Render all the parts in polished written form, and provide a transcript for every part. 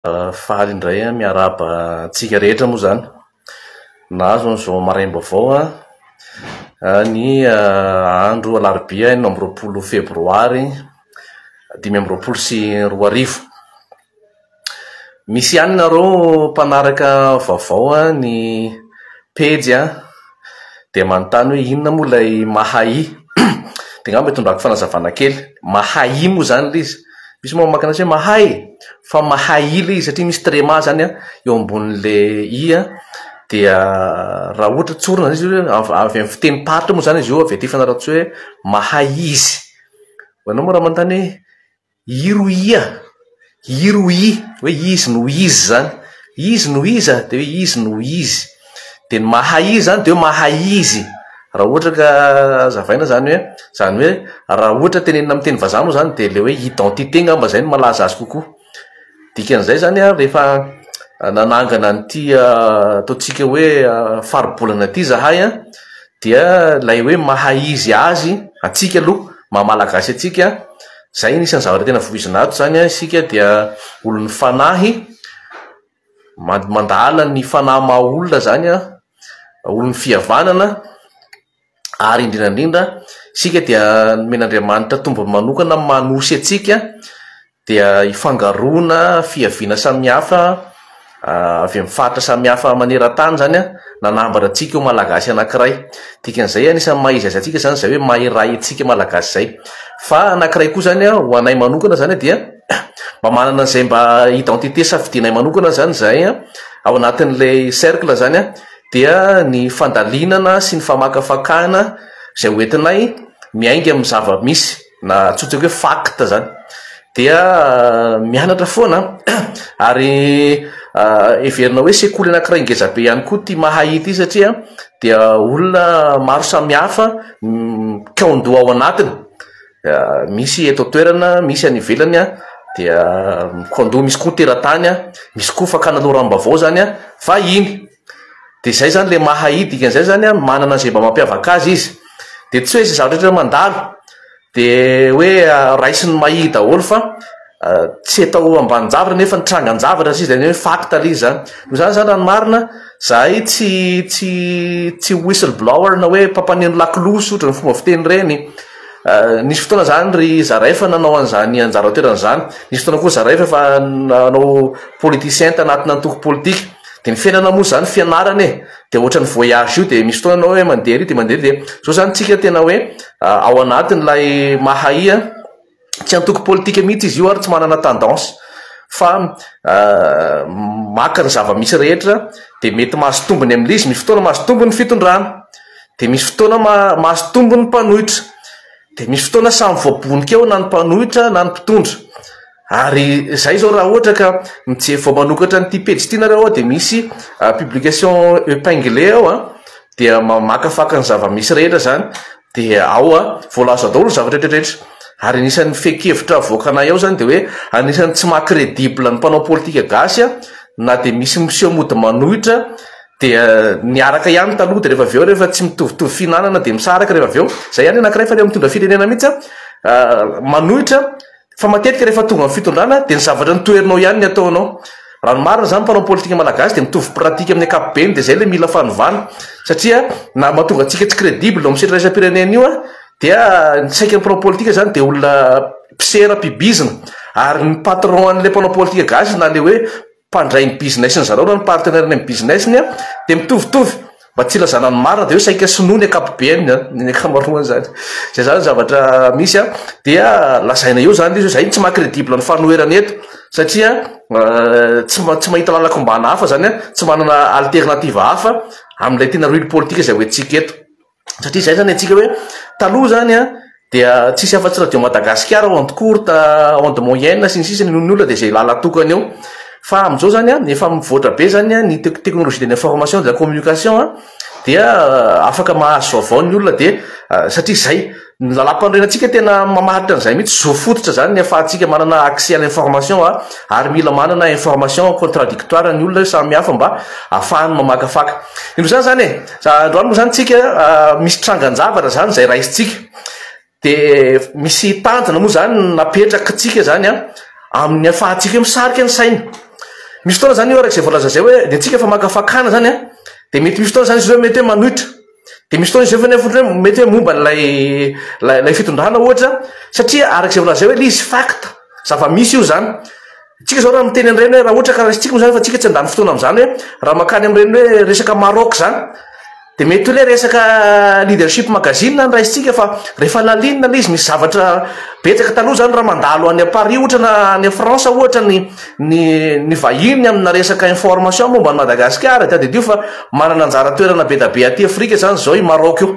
Faly indray aho miarahaba antsika rehetra moa izany. Nahazo an'izao maraim-baovao ny andro alarobia 26 febroary 2025. Misy ihany nareo mpanaraka vaovao ny pejy dia manontany hoe inona moa ilay Mahay? Dia angamba hitondrako fanazavana kely. Mahay moa izany ilay izy. Misy moa mamaky anazy hoe mahay fa mahay ilay izy satria misy trema izany eo ambonin'ilay i dia raha ohatra tsorina izany izy hoe avy amin'ny fitenim-paritra moa izany izy io avy aty Fianarantsoa hoe mahay izy. Ho anao moa raha manontany hoe I ro ia? I ro i, hoe izy no izy izany. Izy no iza? Dia hoe izy no izy. Dia ny mahay izy izany dia hoe mahay izy. Raha ohatra ka hazavaina izany hoe, izany hoe raha ohatra tenenina amin'ny teny vazaha moa izany dia ilay hoe identité angamba izay no malaza azy kokoa. Dikan'izay izany an, rehefa nanangana an'ity ataontsika hoe faribolana ity izahay an, dia ilay hoe maha izy azy antsika aloha, maha malagasy antsika, izay anisan'ny zavatra tena voizina ato izany an, isika dia olon'ny fanahy, mandala ny fanahy maha olona izany an, olon'ny fihavanana, ary indrindra indrindra isika dia nomen'Andriamanitra tombony manokana manosy antsika dia ifangaroana fiaviana samihafa avy amin'ny faritra samihafa maneran-tany izany an, nanambatra antsika ho Malagasy anankiray. Dikan'izay anisan'ny maha izy azy antsika izany izay hoe maha iray antsika Malagasy izay. Fa anankiray koa izany an, ho anay manokana izany dia mba manana an'izay mba identité safidianay manokana izany izahay an, ao anatin'ilay cercle izany an, dia ny fandalinana sy ny famakafakana izay hoentinay miainga amin'ny zava-misy. na antsointsika hoe fact zany dia mianatra foana ary heverina hoe sekoly anankiray ngeza be ihany koa ity Mahay ity satria dia olona maro samihafa mikaondoha ao anatiny, misy eto an-toerana, misy any ivelany an, dia mikaondoha, misy koa teratany an, misy koa fakana loharanom-baovao zany an, vahiny. Dia izay izany ilay maha-i, dikan'izay izany an, manana an'izay mba mampiavaka azy izy. Dia tsy hoe izay zavatra rehetra mandalo dia hoe raisin'ny maha-i daholo fa tsy atao ambanin-javatra nefa ny trangan-javatra sisa dia hoe fact ilay izy izany. Noho izany izany raha ny marina, izahay tsy tsy tsy whistle blower na hoe mpampaneno lakolosy ohatra ny fomba fiteny ireny. Nisy fotoana izany ry zaray efa nanao an'izany anjara toerana izany. Nisy fotoana koa zaray efa nanao politicien tanatina antoko politika. Dia ny fiainana moa izany fianarana e! Dia ohatran'ny voyage io dia misy fotoana ianao hoe mandeha ery dia mandeha ery dia izao izany tsika tena hoe ao anatin'ilay maha i an, tsy antoko politika mihitsy izy io ary tsy manana tendance fa maka ny zava-misy rehetra dia mety mahazo tombony amin'ilay izy, misy fotoana mahazo tombony ny fitondrana, dia misy fotoana mahazo tombony ny mpanohitra, dia misy fotoana samy voabonika eo na ny mpanohitra na ny mpitondra. Ary zay zao raha ohatra ka mijery vao manokatra an'ity pejy ity nareo ao dia misy publication epinglée ao an, dia mamakafaka ny zava-misy rehetra zany, dia ao an voalaza daholo ny zavatra rehetra rehetra. Ary anisan'ny fehin-kevitra avoakanay ao zany dia hoe anisan'ny tsy maha crédible ny mpanao politika gasy an, na dia misy miseho mody manohitra dia niaraka ihany taloha dia rehefa avy eo rehefa tsy mitovitovy fihinanana dia misaraka rehefa avy eo, zay ihany anankiray fa rehefa mitondra firenena mihitsy an manohitra Fa matetika rehefa tonga amin'ny fitondrana dia ny zavatra notoherinao ihany ny ataonao. Raha ny marina izany mpanao politika malagasy dia mitovy pratique amin'ny ankapobeny dia izay ilay mila fanovana satria na mahatonga antsika tsy crédible ao amin'ny sehatra iraisam-pirenena io dia ny saika ny mpanao politika izany dia olona mpisera mpibizina ary ny patron an'ilay mpanao politika gasy na ilay hoe mpandray ny business-ny zareo na ny partenaire-ny amin'ny business-ny dia mitovitovy, mba tsy ilazana ny marina dia hoe saika sinoa ny ankapobeny an, ny ankamaroany izany, izay izany ny zavatra misy an, dia lazaina eo izany ilay izy hoe izay no tsy maha crédible ny fanoherana eto satria tsy tsy mahita lalan-kombana hafa izany an, tsy manana alternative hafa amin'ilay tena rue politique izay hoentintsika eto. Satria izay zany antsika hoe taloha zany an dia tsisy afa-tsy radio Madagasikara onde courte, onde moyenne sy ny sisa ny olona dia izay lalan-tokana eo. Fa amin'izao zany an efa mivoatra be zany an ny technologie de l'information de la communication an dia afaka mahazo vaovao ny olona dia satria izay ny lalam-panorenantsika tena mamaritra an'izay mihitsy, zo fototra zany ny ahafahantsika manana accès à l'information an ary mila manana information contradictoire ny olona samy hafa mba ahafahany mamakafaka. Noho izany zany e, androany moa zany tsika misy trangan-javatra zany izay raisintsika, de misy tanjona moa zany napetrakitsika zany an, amin'ny ahafahantsika hoe misarika ny saina. Misy fotoana zany io araka izay voalaza izay hoe ny antsika famakafakana zany an, dia mety misy fotoana zany izy ireo mety hoe manohitra, dia misy fotoana izy ireo nefa ohatra hoe mety hoe momba an'ilay ilay fitondrana ohatra, satria araka izay voalaza izay hoe ilay izy fact, zava-misy io zany. Tsika zao raha miteny an'ireny hoe raha ohatra ka raisintsika moa zany fa tsika tsy handany fotoana amin'izany hoe raha mankany amin'ireny hoe resaka Maroc zany, Dia mety ho ilay resaka leadership magazine no raisintsika fa rehefa lalinina ilay izy misy zavatra betsaka taloha izany raha mandalo any Paris ohatra na any France ohatra ny ny ny vahiny amina resaka information momba an'i Madagasikara dia tadidio fa manana anjara toerana be dia be aty Afrika izany izao i Maroc io.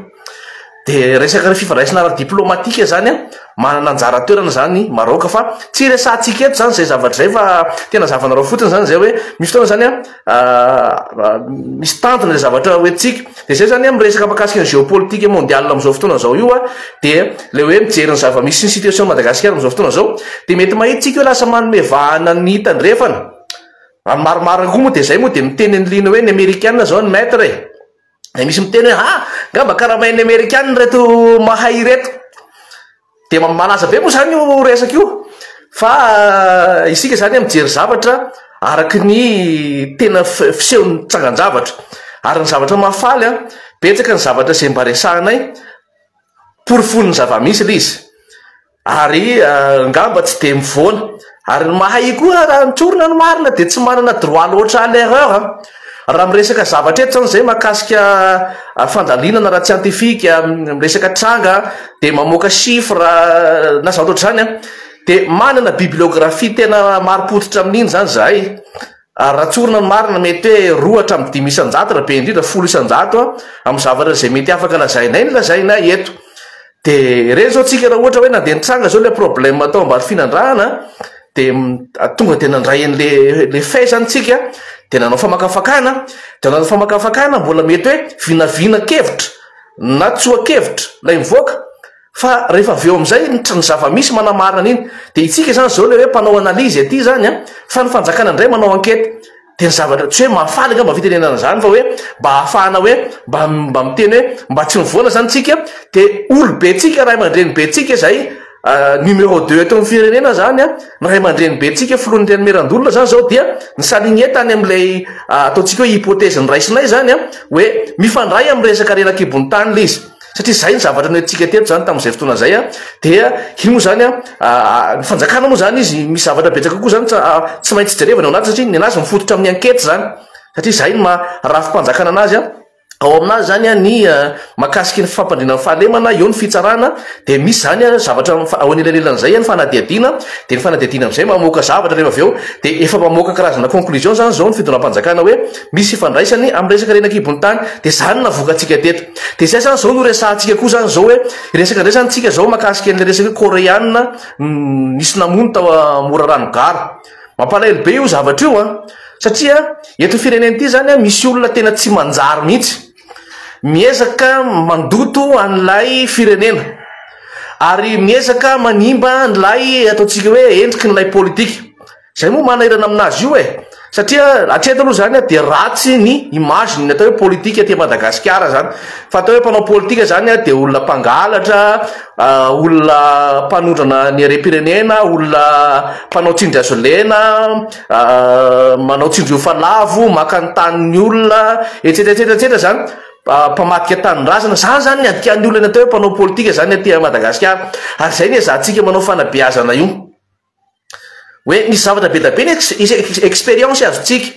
Dia resaka fifandraisana ara-diplomatika izany an, manana anjara toerana izany i Maroc fa tsy resahantsika eto izany izay zavatra izay fa tena zavanareo fotsiny izany izay hoe misy fotoana izany an misy tanjona izay zavatra hoentintsika. Dia izay izany an miresaka mahakasika ny géopolitique mondiale amin'izao fotoana izao io an, dia ilay hoe mijery ny zava-misy sy ny situation Madagasikara amin'izao fotoana izao dia mety mahita isika hoe lasa manome vahana ny tandrefana. Raha ny marimarina koa moa dia izay moa dia miteny an'i Lina hoe ny amerikana izao ny maître e. Dia misy miteny hoe ha, ngamba karamain'ny amerikana ireto mahay ireto. Dia malaza be moa izany io resaka io. Fa isika izany mijery zavatra araky ny tena fisehon'ny trangan-javatra. Ary ny zavatra mahafaly an, betsaka ny zavatra izay mba resahanay, porofoin'ny zava-misy ilay izy. Ary angamba tsy dia mivoana. Ary ny mahay koa raha ny tsorina ny marina dia tsy manana droit loatra à l'erreur an. Raha miresaka zavatra eto zany zay mahakasika fandalinana ara-tsiantifika, miresaka tranga dia mamoaka chiffre na zavatra ohatr'izany an, dia manana bibliographie tena marim-pototra amin'iny zany zahay. Ary raha tsorina ny marina mety hoe roa hatramin'ny 5%, raha be indrindra 10% amin'ny zavatra izay mety afaka lazainay no lazainay eto. Dia ireny izao tsika raha ohatra hoe nandeha nitranga izao ilay problème tao Ambatofinandrahana dia tonga dia nandray an'le le fait zany tsika dia nanao famakafakana, dia nanao famakafakana mbola mety hoe vinavinan-kevitra na tsoa-kevitra ilay mivoaka fa rehefa avy eo amin'izay ny ny zava-misy manamarina an'iny dia itsika izany izao ilay hoe mpanao analyse aty izany an fa ny fanjakana indray manao enquête. Dia ny zavatra, tsy hoe mahafaly angamba fitenenana izany fa hoe mba ahafahana hoe mba mba miteny hoe mba tsy mivoana izany tsika dia olobe tsika ray aman-dreny be tsika izay numéro deux eto amin'ny firenena izany an, ny ray aman-dreny be tsika filohan'ny Antenimierandoholona izany izao dia ni-s'aligner tany amin'ilay ataontsika hoe hypothèse noraisinay izany an, hoe mifandray amin'ny resaka harena an-kibon'ny tany ilay izy. Satria izay ny zavatra noentintsika teto izany tamin'izay fotoana izay an, dia iny moa izany an, ny fanjakana moa izany izy misy zavatra betsaka koa izany tsy maintsy jerevana ao anatiny satria ny anazy mifototra amin'ny enquête izany, satria izay no maha rafi-panjakana anazy an, ao aminazy izany an ny mahakasiky ny fampandriana ny fahalemana, eo ny fitsarana, dia misy izany an zavatra ao anelanelan'izay an ny fanadihadiana, dia ny fanadihadiana amin'izay mamoaka zavatra rehefa avy eo, dia efa mamoaka karazana conclusion izany izao ny fitondram-panjakana hoe misy ifandraisany amin'ny resaka harena an-kibon'ny tany, dia izany no navoakantsika teto. Dia izay izany izao no resahantsika koa izany izao hoe, hiresaka indray izany tsika izao mahakasika an'ilay resaka hoe Koreana nisy namono tao Morarano gara. Mampalahelo be io zavatra io an, satria eto firenena ity izany an, misy olona tena tsy manjary mihitsy. Miezaka mandoto an'ilay firenena. Ary miezaka manimba an'ilay ataontsika hoe endriky n'ilay politika. Zay moa manahirana aminazy io e! Satria hatreto aloha zany dia ratsy ny image ny atao hoe politika aty Madagasikara zany. Fa atao hoe mpanao politika zany dia olona mpangalatra, olona mpanondrana ny harem-pirenena, olona mpanao tsindry hazo lena, manao tsindry ofa lavo, maka ny tanin'ny olona, etsetra etsetra etsetra zany. Mpamadika tanindrazana, zany zany ny adikan'ny olona ny atao hoe mpanao politika zany aty Madagasikara. Ary zay ny ezahantsika manao fanabeazana io. Hoe misy zavatra be dia be ny expérience azontsika.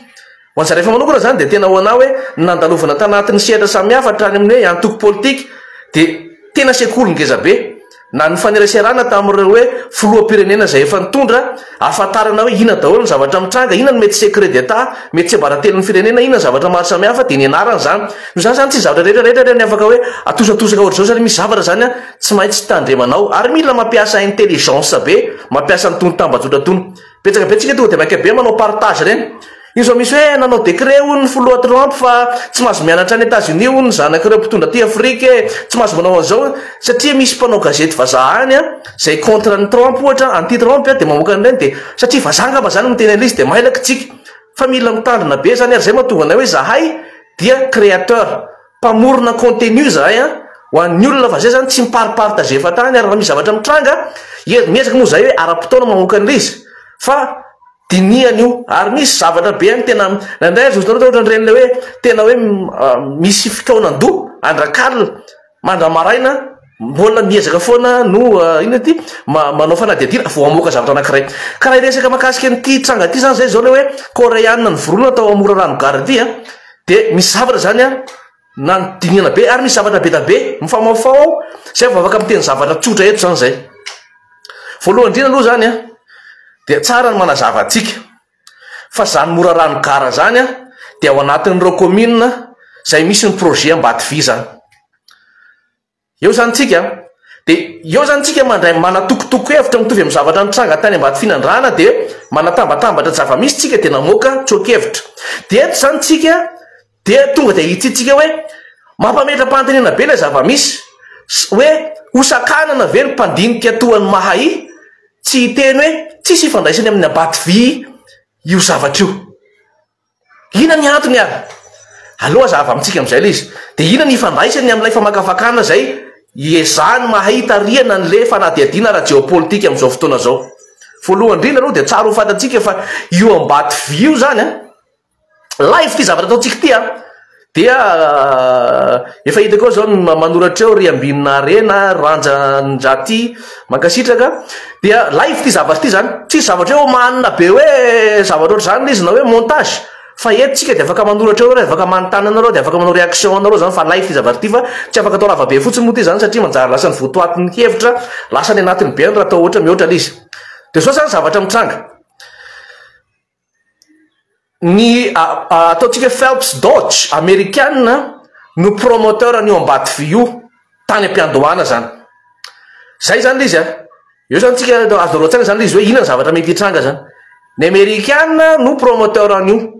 Ho an'i Zarefa manokana izany dia tena ho anà hoe ny nandalovana tanatin'ny sehatra samihafa hatrany amin'ny hoe antoko politika dia tena sekoly ngeza be. Na ny faneraserana tamin'ireo hoe filoham-pirenena izay efa nitondra, ahafantarana hoe inona daholo ny zavatra mitranga, inona no mety secret d'Etat, mety tsiambaratelon'ny firenena, inona ny zavatra maro samihafa dia nianarana izany. Noho izany izany tsy zavatra rehetra rehetra ireny afaka hoe atosatosaka ohatr'izao satria misy zavatra izany tsy maintsy tandremanao ary mila mampiasa intelligence be mampiasa an'itony tambajotra itony. Betsaka be tsika tonga dia maika be manao partage ireny. Io zao misy hoe nanao décret hono ny filoha Trump fa tsy mahazo mianatra any Etats-Unis hono ny zanak'ireo mpitondra aty Afrika e, tsy mahazo manao an'izao satria misy mpanao gazety vazaha any izay contre an'i Trump ohatra, anti Trump dia mamoaka an'ireny dia satria vazaha angamba zany miteny an'ilay izy dia mailaka tsika. Fa mila mitandrina be zany ary izay mahatonga anay hoe zahay dia créateur. Mpamorona contenu zahay an, ho an'ny olona fa zay zany tsy mi-parpartager fahatany ary raha misy zavatra mitranga, miezaka moa zahay hoe ara-potoana mamoaka an'ilay izy fa. Dinihana io ary misy zavatra be any tena indraindray aza ohatran'ny ohatran'ireny ilay hoe tena hoe misy fikaonan-doha andrak'alina mandra-maraina mbola miezaka foana no inona ity manao fanadihadiana vao hamoaka zavatra anankiray. Ka raha hiresaka mahakasika an'ity tranga ity izany izay izao ilay hoe koreana nivorona tao Morarano Gara ity an, dia misy zavatra izany an nanodinihana be ary misy zavatra be dia be mifamahofaho ao izay vao afaka miteny zavatra tsotra eto izany izay. Voalohany indrindra aloha izany an, dia tsara ny manazava antsika fa izany Morarano Gara izany an, dia ao anatin'ireo commune izay misy ny projet Ambatovi izany. Eo izany tsika an, dia eo izany tsika mandray manatokotoko hevitra mitovy amin'ny zavatra nitranga tany Ambatofinandrahana dia manatambatambatra zava-misy tsika dia namoaka tsoa-kevitra. Dia eto izany tsika dia tonga dia hitsitsika hoe mampametra-panontaniana be ilay zava-misy hoe hosakanana ve ny mpandinika toa an'i Mahay tsy hiteny hoe tsisy ifandraisany amin'ny Ambatovy io zavatra io. Inona ny antony ary? Aleo hazava amintsika amin'izay ilay izy. Dia inona ny ifandraisany amin'ilay famakafakana izay iezahany mahay hitarihana an'ilay fanadihadiana ara-jeopolitika amin'izao fotoana izao? Voalohany indrindra aloha dia tsara ho fantatsika fa io Ambatovy io izany an, live ity zavatra ataontsika ity an, dia efa hitako eo izao ny manoratra eo ry Ambinina Harena, Ranja Njaty, mankasitraka. Dia live ity zavatra ity izany. Tsisy zavatra hoe omanina be hoe zavatra ohatr'izany ilay izy na hoe montage. Fa eto tsika dia afaka manoratra eo nareo, afaka manontany anareo, dia afaka manao réaction anareo izany fa live ity zavatra ity fa tsy afaka atao lava be fotsiny moa ity izany satria manjary lasa ny votoatin'ny hevitra lasa any anatiny be any raha atao ohatra mihoatra ilay izy. Dia izao izany zavatra mitranga. Ny ataontsika hoe Phelps Dodge, amerikana, no promoteur an'io Ambatovy io, tany am-piandohana zany. Zay zany le izy an. Eo zany tsika azonareo an-tsaina zany le izy hoe inona ny zavatra mety hitranga zany. Ny amerikana no promoteur an'io.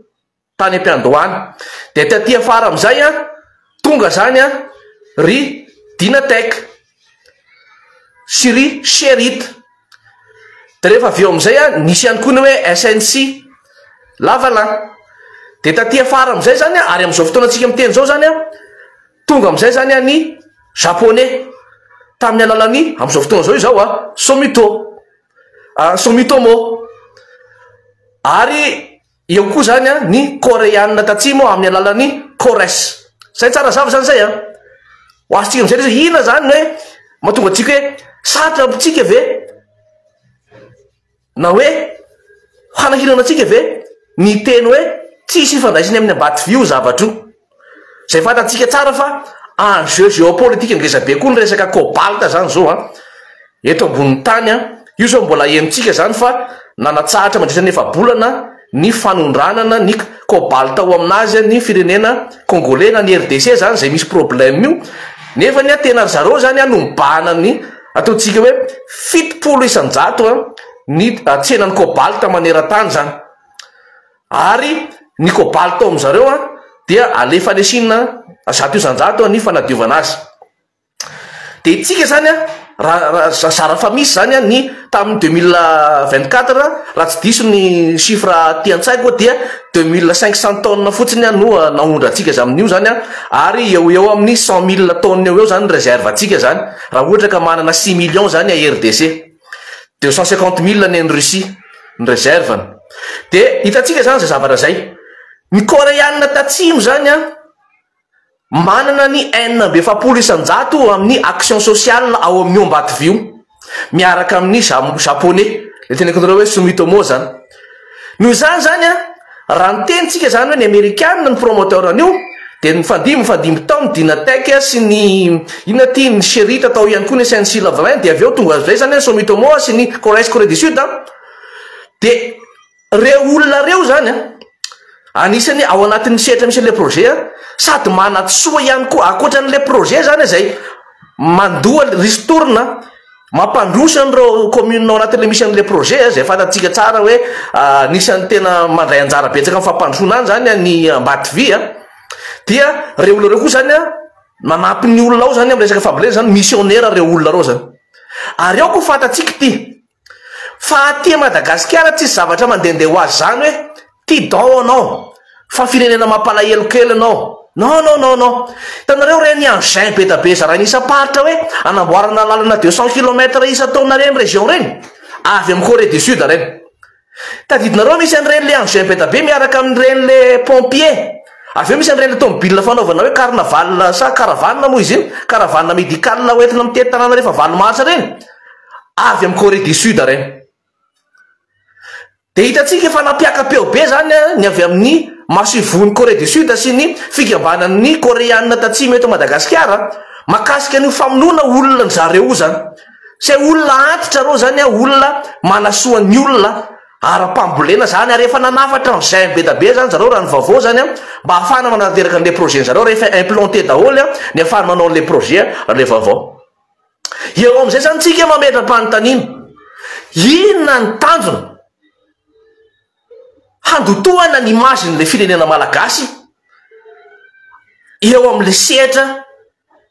tany am-piandohana. Dia taty afara amin'izay an, tonga izany an, ry Dynatec sy ry Sherritt. Dia rehefa avy eo amin'izay an, nisy ihany koa ny hoe SNC Lavalin. Dia taty afara amin'izay izany an, ary amin'izao fotoana antsika miteny izao izany an, tonga amin'izay izany an ny Japonais tamin'ny alalan'ny, amin'izao fotoana izao izao an, Somito, Sumitomo. Ary Eo koa zany an ny Koreana tatsimo amin'ny alalan'ny Kores. Zay tsara zava zany zay an. Ho azontsika amizay le izy inona zany hoe mahatonga antsika hoe sarotra amintsika ve na hoe hanahirana antsika ve ny hiteny hoe tsisy ifandraisany amin'ny Ambatovy io zavatra io. Izay fantatsika tsara fa enjeu géopolitique ngeza be koa ny resaka cobalt zany zao an, eto ambonin'ny tany an, io zao mbola henontsika zany fa nanatsahatra mandritra ny efa-bolana ny fanondranana ny cobalt ao aminazy ny firenena congolais na ny RDC zany izay misy problème io, nefa ny tena ry zareo zany an no mibahana ny ataontsika hoe 70% an ny tsenan'ny cobalt maneran-tany zany. Ary ny cobalt ao amin'zareo an dia alefa any Chine 100% ny fanadiovana azy. Dia tsika zany an raha raha zara fa misy zany an ny tamin'ny 2024 raha tsy diso ny chiffre aty an-tsaiko dia 2500 tonnes fotsiny an no naondrantsika azy amin'io zany an, ary eo ho eo amin'ny 100 000 tonnes eo ho eo zany ny réserve antsika zany raha ohatra ka manana 6 millions zany à RDC. 250 000 ny an'i Russie, ny réserve-ny. Dia hitantsika izany izay zavatra izay. Ny Koreana tatsimo izany an, manana ny 46% amin'ny action sociale ao amin'io Ambatovy io, miaraka amin'ny Japonais, ilay teneniko anareo hoe Sumitomo izany. Noho izany izany an, raha niteny tsika izany hoe ny Amerikana no promoteur an'io, dia nifandimby nifandimby tao ny Dynatec sy ny inona ity, ny Sherritt tao ihany koa ny SNC Lavalin, dia avy eo tonga avy izay izany ny Sumitomo sy ny Corée Corée du Sud an, dia ireo olona ireo izany an, anisan'ny ao anatin'ny sehatra misy an'ilay projet an, sady manatsoa ihany koa, ankoatra an'ilay projet izany izay mandoa ristourne Mampandroso an'ireo commune ao anatin'ilay misy an'ilay projet izay fantatsika tsara hoe anisan'ny tena mandray anjara betsaka amin'ny fampandrosoana any izany ny Ambatovy dia ireo olona ireo koa izany manampy ny olona ao izany amin'ny resaka fambolena izany, missionnaire ireo olona ireo izany. Ary ao koa fantatsika ity fa aty Madagasikara tsisy zavatra mandehandeha ho azy izany hoe Tia don anao fa firenena mampalahelo kely anao. Non non non non. Hitanareo ireny engin be da be zaraina isam-paritra hoe anamboarana lalana 200 kilomètres isan-taona ireny région ireny? Avy amin'ny Corée du Sud ireny. Tadidinareo misy an'ireny le engin be da be miaraka amin'ireny le pompier. Avy eo misy an'ireny le tomobile fanaovana hoe carnaval sa caravane moa izy iny, caravane médicale hoentina mitety tanàna rehefa 8 mars ireny. Avy amin'ny Corée du Sud ireny. Dia hitantsika efa nampiaka-peo be izany ny avy amin'ny masoivohon'i Corée du Sud sy ny fikambanan'ny Koreana tatsimo eto Madagasikara mahakasika an'io famonoana olona ny zareo io izany. Izay olona antitra ireo izany, olona manasoa ny olona ara-pambolena izany ary efa nanafatra engin be da be izany zareo raha ny vaovao izany mba hahafahana manatanteraka an'ilay projet-ny zareo rehefa implanté daholo ny hahafahana manao an'ilay projet raha ilay vaovao. Eo amin'izay izany tsika mametra-panontaniana, inona ny tanjona handotoana ny image-n'ilay firenena malagasy eo amin'ilay sehatra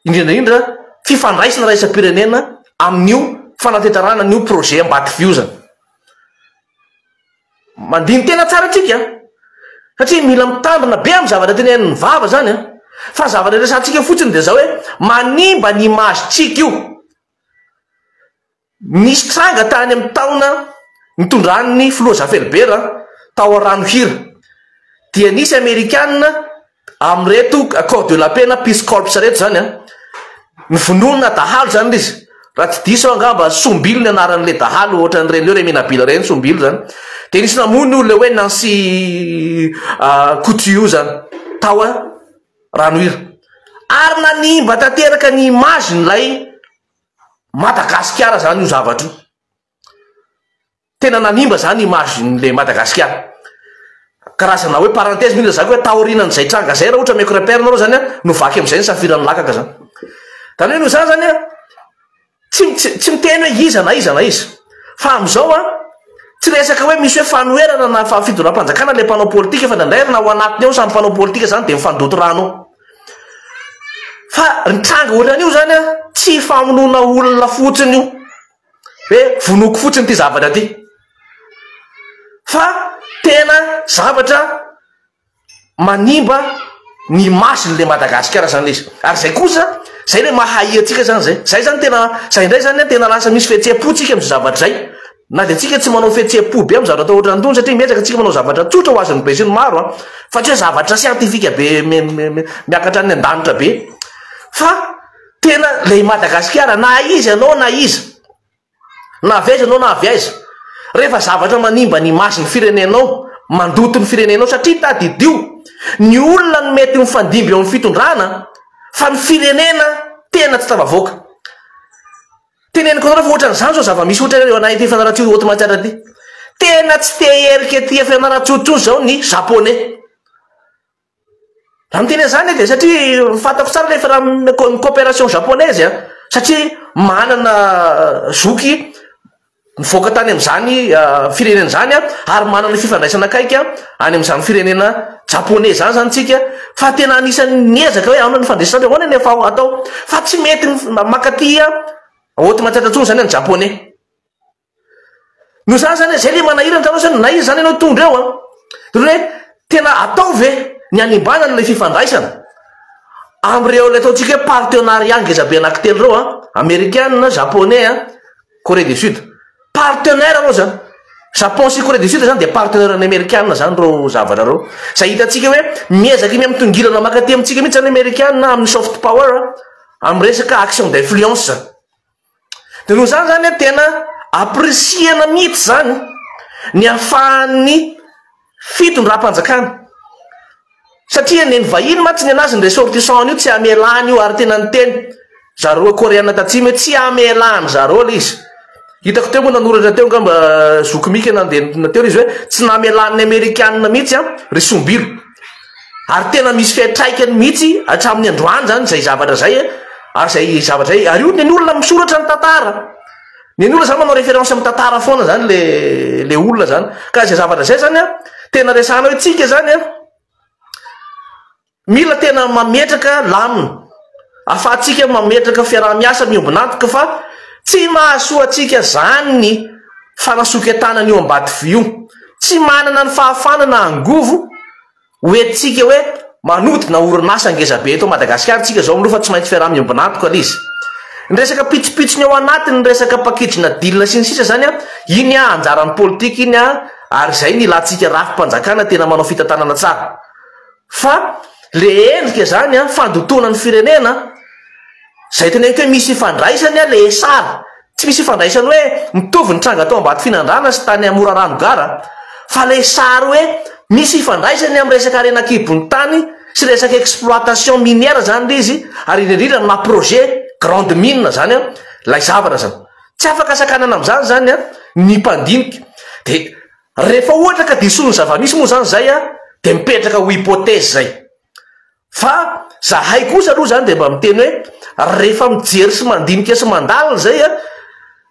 indrindra indrindra fifandraisana iraisam-pirenena amin'io fanatanterahana an'io projet Ambatovy io izany. Mandini-tena tsara tsika satria mila mitandrina be amin'ny zavatra tenenin'ny vava zany an! Fa zavatra resahantsika fotsiny dia zao hoe manimba ny image-tsika io. Nisy tranga tany amin'ny taona nitondran'ny filoha Zafelibera tao Ranohira dia nisy amerikana Amin'ireto Corps de la paix na Peace Corps ireto izany an, ny vonoana dahalo izany ilay izy, raha tsy diso aho angamba Sombilo ny anaran'ilay dahalo ohatran'ireny hoe Remenabila ireny Sombilo izany, dia nisy namono io ilay hoe Nancy Coutu io izany tao Ranohira, ary nanimba tanteraka ny image-n'ilay Madagasikara izany io zavatra io. Tena nanimba zany image n'le Madagasikara. Karazana hoe parenthèse mihitsy lazaiko hoe taorianan'izay tranga zay raha ohatra ameko repère nareo zany an, novaky am'zay ny safiran'ny lakaka zany. Zany hoe noho izany zany an, tsy tsy tsy miteny hoe iza na iza na iza. Fa am'zao an, tsy resaka hoe misy hoe fanoherana na fitondram-panjakana le mpanao politika fa indraindray ary na ao anatiny ao samy mpanao politika zany de mifandoto rano ao. Fa ny tranga ohatran'io zany an, tsy famonoana olona fotsiny io. Hoe vonoiko fotsiny ity zavatra ity. Fa tena zavatra manimba ny image-n'ilay Madagasikara zany ilay izy. Ary izay kosa, izay ilay maha hay antsika zany izay. Izay zany tena, izay indray zany tena lasa misy fihetseham-po tsika amin'izay zavatra izay. Na dia tsika tsy manao fihetseham-po be amin'ny zavatra atao ohatran'itony satria miezaka tsika manao zavatra tsotra ho azon'ny besinimaro an, fa tsy hoe zavatra siantifika be miakatra any an-danitra be. Fa Tena ilay Madagasikara na iza ianao na iza, na avy aiza ianao na avy aiza, rehefa zavatra manimba ny image ny firenenao, mandoto ny firenenao satria tadidio, ny olona no mety mifandimby eo amin'ny fitondrana fa ny firenena tena tsy tafavoaka. Teneniko anareo fa ohatran'izany izao zava-misy ohatra eo anay aty Fianarantsoa Haute Matsiatra aty. Tena tsy te hiherika aty Fianarantsoa intsony izao ny japonais. Raha miteny an'izany aho dia satria fantako tsara ilay raha ny coopération japonaise an, satria manana zoky nivoaka tany amin'izany firenena izany aho ary manana fifandraisana akaiky any amin'izany firenena japonais izany izany tsika fa tena anisan'ny niezaka hoe ahoana ny fandraisana andreo, ahoana ny atao fa tsy mety mankaty Haute Matsiatra intsony izany ny japonais. Noho izany zany, zay le manahirana hitanao zany, na iza zany ianao tondro eo an, de hoe tena atao ve ny hanimbana an'ilay fifandraisana amin'ireo ilay ataontsika hoe partenariat ngeza be anankitelo ireo an, amerikana, japonais an, Corée du Sud. Partenaire ireo zany. Japon sy Corée du Sud zany dia partenaire ny amerikana zany ireo zavatra ireo. Izay hitantsika hoe miezaka miha-mitongilana mankaty amintsika mihitsy zany amerikana amin'ny soft power, amin'ny resaka action d'influence zany. Dia noho izany izany an, tena ampirisihana mihitsy izany ny ahafahan'ny fitondram-panjakana. Satria ny vahiny mantsy ny anazy ny ressortissant an'io tsy hamelany io ary tena niteny zareo koreana tatsimo hoe tsy hamelany zareo ilay izy. Hitako teo moa nanoratra teo angamba zoky Mika nandeha teo ilay izy hoe tsy namelan'ny amerikanina mihitsy an ry sombilo. Ary tena misy fiantraikany mihitsy hatramin'ny androany izany izay zavatra izay ary izay zavatra izay ary io ny olona misoratra ny tantara. Ny olona izany manao référence amin'ny tantara foana izany le le olona izany. Ka izay zavatra izay izany an, tena resahana hoe tsika izany an, mila tena mametraka lamina ahafahantsika mametraka fiaraha-miasa miombon'antoka fa tsy mahasoa antsika izany ny fanasoketana an'io Ambatovy io. Tsy manana ny fahafahana na angovo ho entintsika hoe manodina orinasa ngeza be eto Madagasikara tsika zao aloha fa tsy maintsy fiaraha-miombon'antoka ilay izy. Ny resaka pitsopitsony ao anatiny, ny resaka package-na deal sy ny sisa zany an, iny an anjaran'ny politika iny an. Ary izay no ilantsika rafi-panjakana tena manao fitantanana tsara. Fa le endrika zany an, fandotoana ny firenena, zay teneniko hoe misy ifandraisany an le sary, tsy misy ifandraisany hoe mitovy ny tranga tao Ambatofinandrahana sy tany Morarano gara, fa le sary hoe misy ifandraisany amin'ny resaka harena an-kibon'ny tany sy resaka exploitation minière zany le izy, ary indrindra indrindra amina projet grande mine zany an, ilay zavatra zany. Tsy afaka sakanana amin'izany zany an ny mpandinika. De Rehefa ohatra ka disoin'ny zava-misy moa zany zay a, dia mipetraka ho hypothèse zay. Fa zahay kosa aloha zany dia mba miteny hoe rehefa mijery sy mandinika sy mandalina zay a,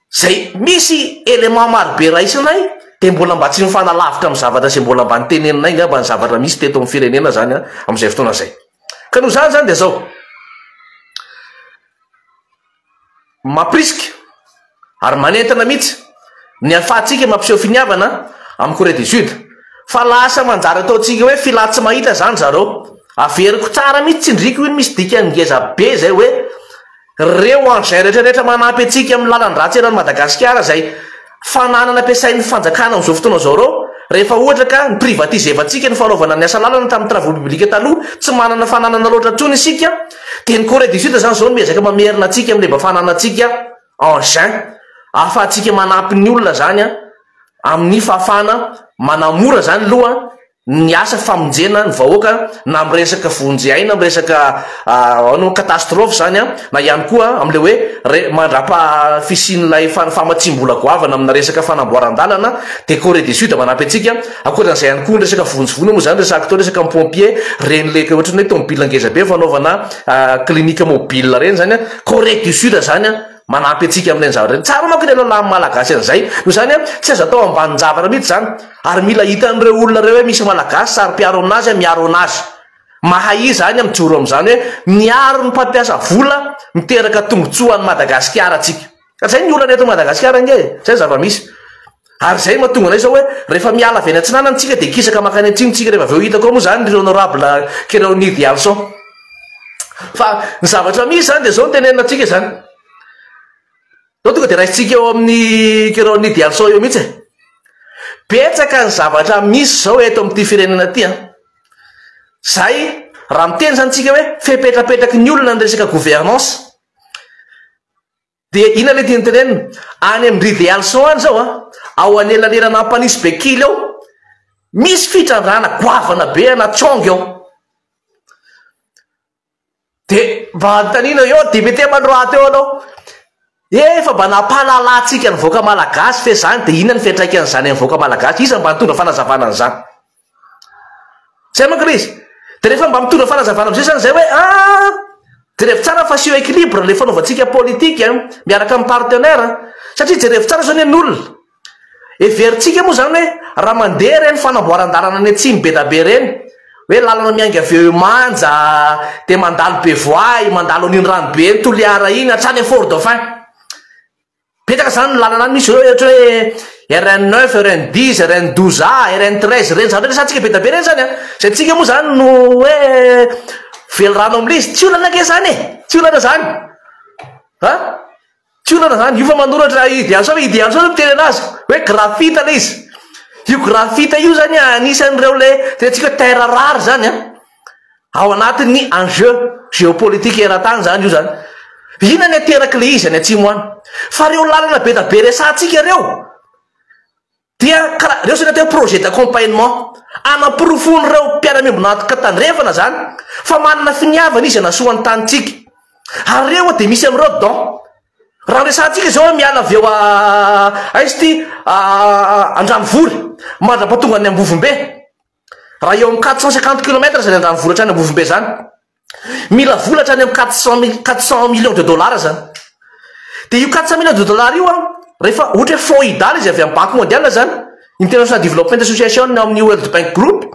zay misy élément marobe raisinay dia mbola mba tsy mifanalavitra amin'ny zavatra izay mbola mba noteneninay ngamba ny zavatra misy teto amin'ny firenena zany a, amin'izay fotoana zay. Ka noho izany zany dia zao. Mampirisika ary manentana mihitsy ny ahafahantsika mampiseho finiavana amin'i Corée du Sud. Fa lasa manjary ataontsika hoe filà tsy mahita izany zareo. Averiko tsara mihitsy tsindriko iny misy dikany ngeza be izay hoe reo engins rehetra rehetra manampy antsika amin'ny lalan-dratsy eran'i Madagasikara izay fananana ampiasain'ny fanjakana amin'izao fotoana izao ireo, rehefa ohatra ka ni-privatiser-vantsika ny fanaovana ny asa lalana tamin'ny travaux publics taloha, tsy manana fananana loatra intsony isika, dia ny Corée du Sud izany izao no miezaka mamerina antsika amin'ilay mba fananantsika engin ahafahantsika manampy ny olona izany amin'ny fahafahana manamora izany aloha ny asa famonjena ny vahoaka na amin'ny resaka vonjy aina, amin'ny resaka ahoana moa catastrophe izany an, na ihany koa amin'ilay hoe re mandrapaha fisian'ilay famatsiam-bola goavana amina resaka fanamboaran-dalana dia Corée du Sud manampy antsika, ankoatran'izay ihany koa ny resaka vonjy voina moa izany resahako teo resaka pompier ireny le ohatran'ny hoe tomobile ngeza be fanaovana clinique mobile ireny izany an, Corée du Sud izany an manampy antsika amin'ireny zavatra ireny, tsara manko ny lalàn'ny malagasy an'izay, noho izany an tsy azo atao ambanin-javatra mihitsy izany. Ary mila hitan'ireo olona ireo hoe misy Malagasy saro-piaro aminazy miaro anazy. Mahay izany mijoro amin'izany hoe miaro ny mpampiasa vola miteraka tombotsoa an'i Madagasikara tsika. Ka zay ny olana eto Madagasikara ange e! Zay ny zava-misy. Ary zay mahatonga anay zao hoe rehefa miala avy any atsinanana tsika dia hikisaka mankany atsimo tsika rehefa avy eo hitako ao moa zany ry honorable Keronidy Alson. Fa ny zavatra misy zany dia zao no tenenina antsika izany. Zao tonga dia raisintsika eo amin'ny Keroni Dialson eo mihitsy e. Betsaka ny zavatra misy zao eto amin'ity firenena ity an. Zay raha miteny zany tsika hoe fepetrapetraky ny olona ny resaka gouvernance. Dia inona ilay tiany tenenina? Any amin-dry Dialson any zao an, ao anelanelan'i Ampanisy Bekily ao, misy fitrandrahana goavana be ana Tsongy ao. Dia mba anontaniana eo député mandroaha teo anao. Efa mba nampalala antsika ny vahoaka malagasy ve zany dia inona ny fiantraikan'izany amin'ny vahoaka malagasy? Iza mba nitondra fanazavana an'izany? Zay manko ilay izy. Dia rehefa mba mitondra fanazavana amin'izay zany zay hoe ah jerevo tsara fa asio équilibre ilay fanaovantsika politique miaraka amin'ny partenaire satria jerevo tsara zao anie ny olona. Heverintsika moa izany hoe raha mandeha ireny fanamboaran-dalana any atsimo be da be ireny, hoe lalana miainga avy eo Imanja, dia mandalo Bevoay, mandalo an'iny ranobe iny Toliara iny, hatrany Fort Dauphin. Betsaka izany ny lalana any misy hoe ohatra hoe RN neuf, RN dix, RN douze A, RN treize, ireny zavatra ireny resahantsika be da be ireny izany an. Izay tsika moa izany no hoe velirano amin'ilay izy, tsy olana ange izany e! Tsy olana izany. An! Tsy olana zany, io fa manoratra ideal sao ideal sao miteny anazy hoe graphite le izy. Io graphite io zany anisan'ireo le tenentsika hoe terre rare zany an. Ao anatin'ny enjeu géopolitique eran-tany zany io zany. Inona ny aterak'le izy any atsimo any? Fa reo lalana be da be resahantsika reo Dia karaha reo zany atao hoe projet d'accompagnement. Anaporofoan'ireo mpiara-miombon'antoka tandrefana zany fa manana finiavana izy hanasoa ny tanintsika. Ary reo dia misy amin'ireo don. Raha resahantsika izao hoe miala avy eo aiza ity Andranovory mandra-pahatonga any Ambovombe. Raha eo amin'ny 450 kilomètres zany Andranovory hatrany Ambovombe zany. Mila vola hatrany amin'ny 400 400 millions de dollars zany. Dia io 400 millions de dollars io an, rehefa ohatra hoe fonds IDA izy avy amin'ny Banque mondiale zany, International Development Association ao amin'ny World Bank Group,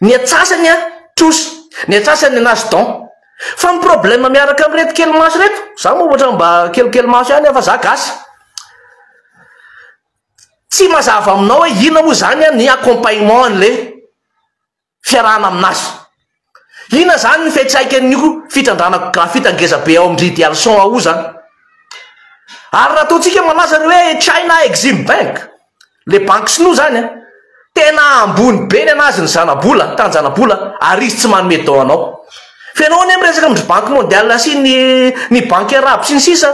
ny atsasany an trosa, ny atsasany anazy don. Fa ny problème miaraka amin'ireto kely maso ireto, za moa ohatra mba kelikely maso ihany aho fa za gasy. Tsy mazava aminao hoe inona moa zany an ny accompagnement an'le fiarahana aminazy. Inona zany ny fiantraikan'io fitrandrahana graphite ngeza be ao amin-dry Dialson ao zany? Ary raha ataontsika malaza ny hoe China Exim Bank, le banky sinoa zany an, Tena ambony be ny anazy ny zanabola, tanjanabola, ary izy tsy manome don anao. Fa ianao anie miresaka amin-dry banque mondiale sy ny ny banque arabo sy ny sisa,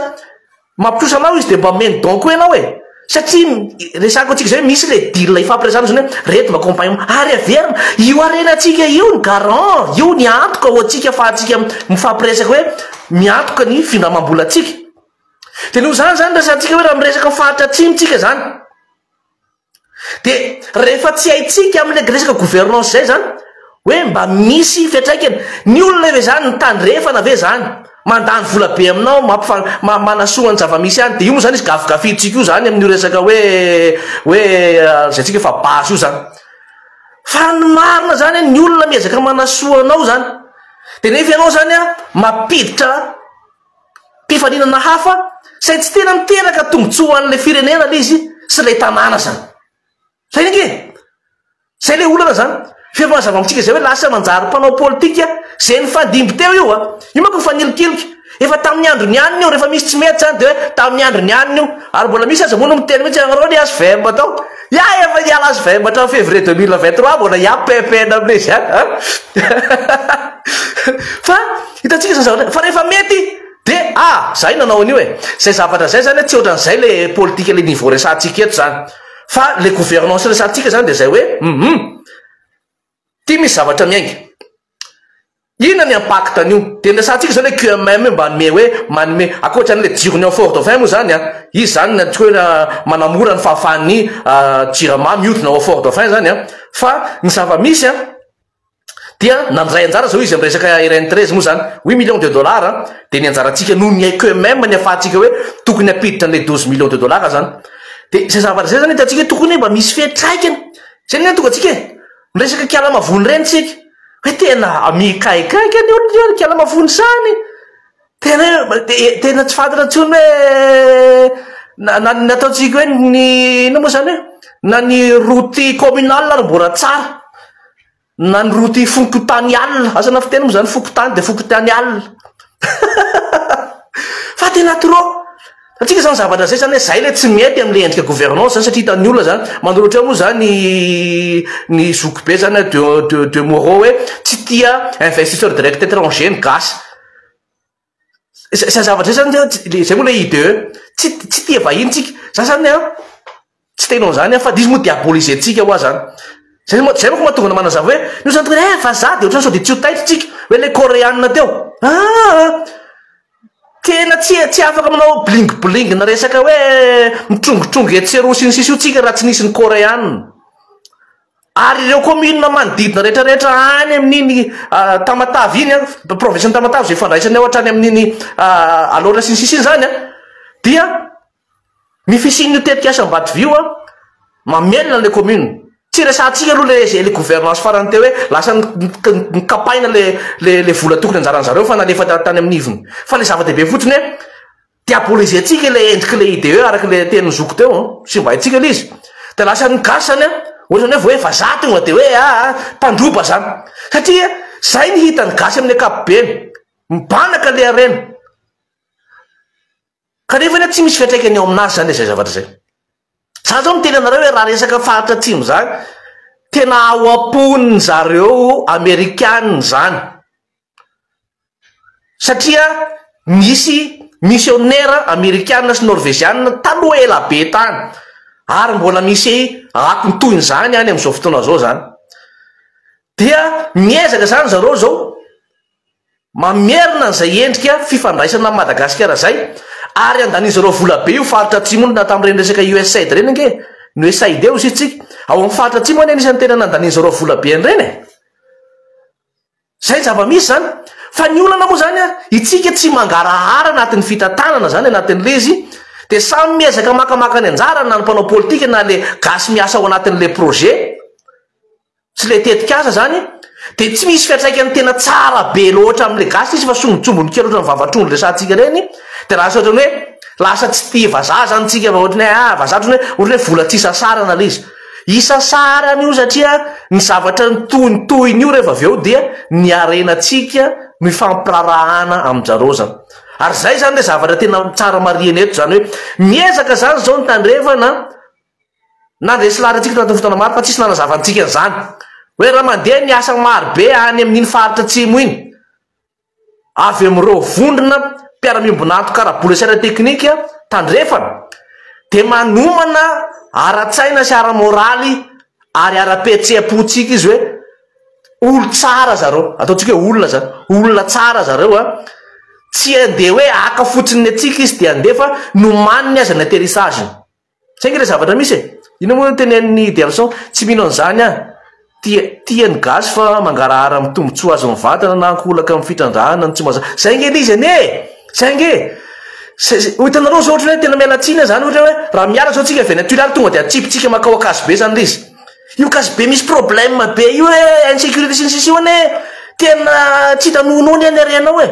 mampitrosa anao izy dia mba omeny don koa ianao e! Satria resako antsika izay hoe misy ilay deal ifampiresahana izany hoe reto mba accompagnement, ary averina, io harenantsika io ny garant, io ny antoka ho antsika afahantsika mifampiresaka hoe miantoka ny findramam-bolantsika. Dia noho izany izany resahantsika hoe raha miresaka faritra atsimo tsika izany, Dia rehefa tsy haintsika amin'ilay resaka gouvernance izay izany, hoe mba misy fiantraikany, ny olona ve izany, ny tandrefana ve izany, mandany vola be aminao, mampifa- ma- manasoa ny zava-misy any, dia io moa izany izy gafigafintsika io izany amin'io resaka hoe hoe lazaintsika fa base io izany. Fa ny marina izany, ny olona miezaka manasoa anao izany, dia nefa ianao izany an, mampiditra mpifaninana hafa izay tsy tena miteraka tombontsoa ho an'ilay firenena ilay izy sy ilay tanàna izany. Izay ange e! Izay ilay olana izany. Fa efa mazava amintsika izay hoe lasa manjary mpanao politika izay nifandimby teo io a! Io manko mifanilikilika. Efa tamin'ny andron'ny anona io, rehefa misy tsy mety izany dia hoe tamin'ny andron'ny anona io. Ary mbola misy aza moa no miteny mihitsy hoe anareo ny HVM tao. Ya efa niala HVM hatramin'ny février 2023 mbola ya PPN amin'ilay izy an! Fa hitantsika izany zavatra fa rehefa mety dia ah zahay nanao an'io e! Zay zavatra zay zany tsy ohatran'izay le politika le niveau resahantsika eto zany fa le gouvernance resahantsika zany dia zay hoe hum ty misy zavatra miainga. Inona ny impact an'io? Dia niresahantsika izao ilay QMM io mba hanome hoe manome ankoatra an'ilay jirony ao Fort Dauphin moa izany an, izy izany ny antoko hoe manamora ny fahafahan'ny Jirama mihodina ao Fort Dauphin izany an, fa ny zava-misy an dia nandray anjara izao izy amin'ny resaka RN 13 moa izany, huit millions de dollars an, dia ny anjarantsika noho ny QMM ny ahafahantsika hoe tokony hampiditra an'ilay 12 millions de dollars izany. Dia izay zavatra izay izany hitantsika hoe tokony hoe mba misy fiantraikany, izay no tonga antsika e, miresaka kiala mavony ireny tsika. Hoe tena mikaikaika ny olona io ry kiala mavony zany. Tena hoe tena tsy fantatra intsony hoe na na ny ataontsika hoe ny inona moa zany hoe na ny route communale ary mbola tsara. Na ny route fokontaniale, asa na fiteny moa zany fokontany dia fokontaniale. Fa tena trop. Antsika zany zavatra zay zany hoe zay le tsy mety amle endrika gouvernance zany satria hitan'ny olona zany manoratra eo moa zany ny zokibe zany de de de Moreau hoe tsy tia investisseur direct étranger ny gasy. Zay zavatra zay zany zay moa le IDE tsy tsy tia vahiny tsika. Za zany an tsy te hanao an'zany aho fa izy moa diaboliser-tsika hoa zany. Zay moa zay manko mahatonga anah manazava hoe ny olona zany tonga de eh vazaha de ohatrany sao de tsy ho taitra tsika hoe le koreana teo. Aa! Tena tsy tsy afaka manao bling bling na resaka hoe mitrongitrongy etsy sy eroa sy ny sisa io tsika raha tsy nisy ny koreana. Ary ireo commune manodidina rehetra rehetra any amin'iny Tamatave iny an, province ny Tamatave izay ifandraisany ao hatrany amin'iny Alaotra sy ny sisa iny zany an, dia Ny fisian'io tetikasa Ambatovy io mamelona ilay commune. Tsy resahantsika aloha ilay ilay gouvernance farany teo hoe lasa nokapaina ilay ilay ilay vola tokony anjaran zareo fa nalefa tany amin'ny ivony. Fa ilay zava-dehibe fotsiny hoe diaboliser-tsika ilay endrik'ilay IDE araka ilay tenin'i zoky teo an, simbaintsika ilay izy. Dia lasa ny gasy zany an, ohatrany hoe vao hoe vazaha tonga dia hoe aa mpandroba zany. Satria zay ny hitan'ny gasy amin'ny ankapobeny. Mibanaka ilay harena. Kanefa anie tsy misy fiantraikany eo aminazy zany izay zavatra izay. Za zao miteny anareo hoe raha resaka faritra atsimo zany, tena ao am-pony zareo amerikana zany. Satria misy misionera amerikana sy norveziana taloha ela be tany. Ary mbola misy akony toy izany any amin'izao fotoana izao zany. Dia miezaka zany zareo zao Mamerina an'izay endrika fifandraisana amin'i Madagasikara izay ary andanian'izy ireo vola be io faritra atsimo io na tamin'ireny resaka USAID ireny ange, ny USAID hoy isika, ao amin'ny faritra atsimo anie anisan'ny tena nandanian'izy ireo vola be an'ireny e! Izay ny zava-misy izany. Fa ny olana moa izany an, itsika tsy mangarahara anatin'ny fitantanana izany anatin'ilay izy, dia samy miezaka makamaka ny anjarany na ny mpanao politika na ilay gasy miasa ao anatin'ilay projet. Tsy ilay tetikasa zany dia tsy misy fiantraikany tena tsara be loatra amin'ilay gasy izy fa sombintsombiny kely ohatran'ny vava-trondro resahantsika ireny dia lasa ohatran'ny hoe lasa tsy tia vazaha zany tsika fa ohatran'ny hoe ah vazaha ohatran'ny hoe ohatran'ny hoe vola tsy isasarana ilay izy. Isasarana io satria ny zavatra nitohintohina io rehefa avy eo dia ny harenantsika no ifampirarahana amin-jareo zany. Ary izay zany ilay zavatra tena tsara marihina eto zany hoe miezaka zany izao ny tandrefana. Nandresy lahatra antsika tanatin'ny fotoana maro fa tsisy nanazava antsika an'izany. Hoe raha mandeha ny asa maro be any amin'iny faritra atsimo iny, avy amin'ireo vondrona mpiara-miombon'antoka ara-bola sy ara-teknika tandrefana, dia manomana ara-tsaina sy ara-moraly ary ara-pihetseham-po antsika izy hoe olo-tsara zareo, ataontsika hoe olona zany, olona tsara zareo an, tsy handeha hoe haka fotsiny ny antsika izy dia handeha fa nomaniny aza ny atterrissage-ny. Zay nge le zavatra misy e! Inona moa no tenenin'i Delson? Tsy mino an'izany aho. Tia tia ny gasy fa mangarahara amin'ny tombotsoa azo mivantana na ankolaka amin'ny fitrandrahana ny tsy mazava. Zay nge le izy anie e! Zay nge e! Ho hitanareo zao ohatra hoe tena miala tsiny aho zany ohatra hoe raha miala zao tsika avy any Tuléar tonga de atsipitsika makao Ankazobe zany le izy. Io Ankazobe misy problème be io hoe insécurité sy ny sisa io anie tena tsy hita nohonoho anie ny harena ao e!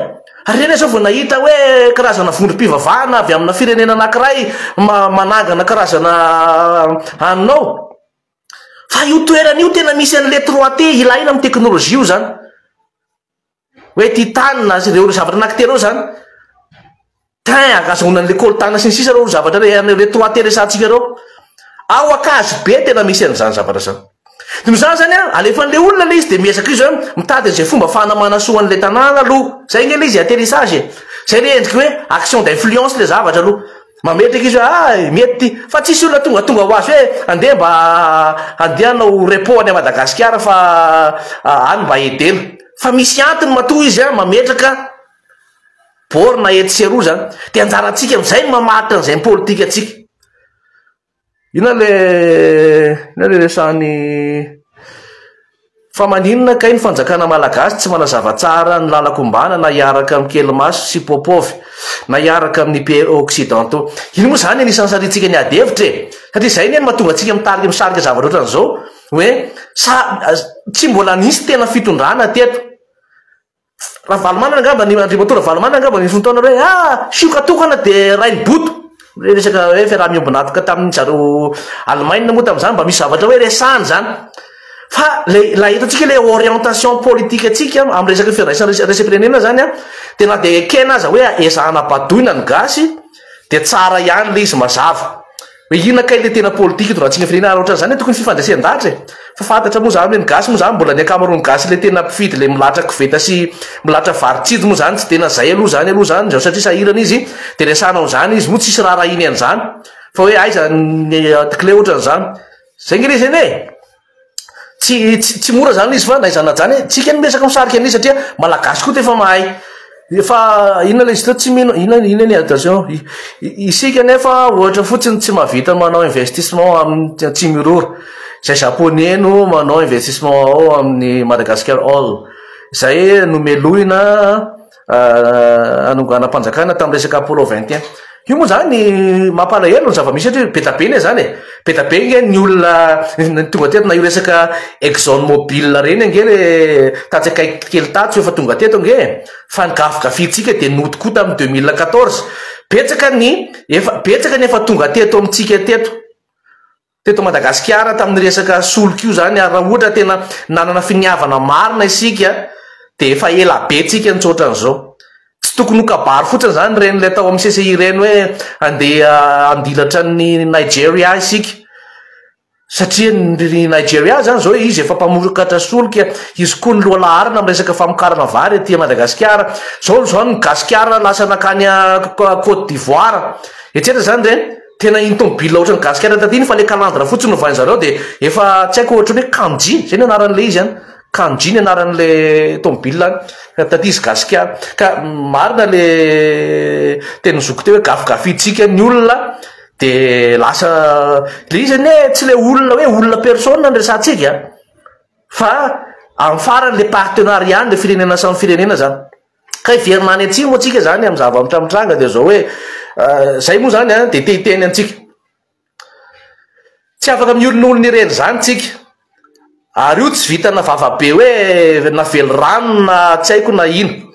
Ary eny zao vao nahita hoe karazana vondrom-pivavahana avy amina firenena anankiray manangana karazana anona ao. Fa io toerana io tena misy an'le 3T ilaina amin'ny teknolojia io zany. Hoe titane sy ireo zavatra anankitelo ireo zany. Tin ahazoana an'le coltan sy ny sisa ireo zavatra ireo 3T resahantsika ireo. Ao Ankazobe tena misy an'izany zavatra izany. Noho izany zany an, alefan'ilay olona ilay izy dia miezaka izy hoe mitady an'izay fomba afahana manasoa an'ilay tanàna aloha. Zay ange ilay izy e, atterrissage e. Zay ilay endriky hoe action d'influence ilay zavatra aloha. Mametraka izy hoe ah, mety ity. Fa tsisy olona tongatonga ho azy hoe andeha mba handeha hanao repos any Madagasikara fa any mba aidena. Fa misy antony matoa izy an, mametraka borne etsy sy eroa zany. Dia anjarantsika amin'izay ny mamaritra an'izay ny politikantsika. Inona le inona le resahan'i Fa maninona kay ny fanjakana malagasy tsy manazava tsara ny lalan-kombana na hiaraka amin'i Kelimaso sy Popov na hiaraka amin'ny pays occidentaux. Iny moa izany anisan'ny sarintsika ny ady hevitra e! Satria izay anie no mahatonga antsika mitarika misarika zavatra ohatran'izao hoe sa tsy mbola nisy tena fitondrana teto. Ravalomanana angamba ny Andriamatoa Ravalomanana angamba ny fotoana hoe ah sioka tokana dia rainiboto le resaka hoe fiaraha-miombon'antoka tamin'ny zareo Allemagne moa tamin'izany mba misy zavatra hoe resahana izany fa le la hitantsika le orientation politique antsika amin'ny resaka fiandraisana iraisam-pirenena zany a dia na dia ekena aza hoe ezahana badoina ny gasy dia tsara ihany le izy mazava Hoe inona kay le tena politika itondrantsika firenena ary ohatran'izany hoe tokony fifandraisen-dahatra e! Fa fantatra moa zany hoe ny gasy moa zany mbola ny ankamaroan'ny gasy le tena mpifidy le milatra koveta sy milatra vary tsinjo moa zany tsy tena zay aloha zany aloha zany zao satria sahirana izy de resahana an'izany izy moa tsisy raharahiany an'izany fa hoe aiza ny clé ohatran'izany. Zay nge le izy anie e! Tsy tsy tsy mora zany izy fa na izany na izany tsika no miezaka misarika an'izy satria malagasy koa efa mahay efa inona ilay izy teo tsy mino inona inona ny attention isika nefa ohatra fotsiny tsy mahavita manao investissement amin'ny Atsimirora izay japonais no manao investissement ao amin'ny Madagascar Oil izay nomelohina hanonganam-panjakana tamin'ny resaka Apollo 21. Io moa zany mampalahelo ny zava-misy satria be dia be anie zany e. Be dia be ange ny olona tonga teto na io resaka Exxon Mobil ireny ange le tatsy akaiky kely tatsy efa tonga teto ange e. Fa ny gafigafintsika dia nody koa tamin'ny 2014. Betsaka ny efa betsaka ny efa tonga teto amintsika teto. Teto Madagasikara tamin'ny resaka solika io zany ary raha ohatra tena nanana finiavana marina isika dia efa ela be tsika no tsy ohatran'izao. Tsy tokony ho kabary fotsiny zany ireny ilay tao amin'ny CCI ireny hoe andeha handilatra an'i Nigeria isika. Satria ny Nigeria zany zao izy efa mpamokatra solika, izy koa ny lohalaharana amin'ny resaka famokarana vary aty Madagasikara. Zao zao ny gasikara lasa nankany Côte d'Ivoire. Etsetra zany ireny. Tena iny tomobile ohatran'ny gasikara taty iny fa le calandre fotsiny novain zareo de efa tsy haiko ohatran'ny hoe kanji zay ny anaran'le izy an, kanji ny anaran'le tomobile any fa taty izy gasikara ka marina le tenin'i zoky teo hoe gafigafintsika ny olona de lasa le izy anie tsy le olona hoe olona personne no resahantsika fa amin'ny farany le partenariat le firenena samy firenena zany. Ka hiverina any atsimo antsika zany amin'ny zavatra mitranga dia zao hoe zay moa zany an dia te hiteny antsika. Tsy afaka miolonolona ireny zany tsika. Ary io tsy vitana vavabe hoe na velirano na tsy haiko na ino.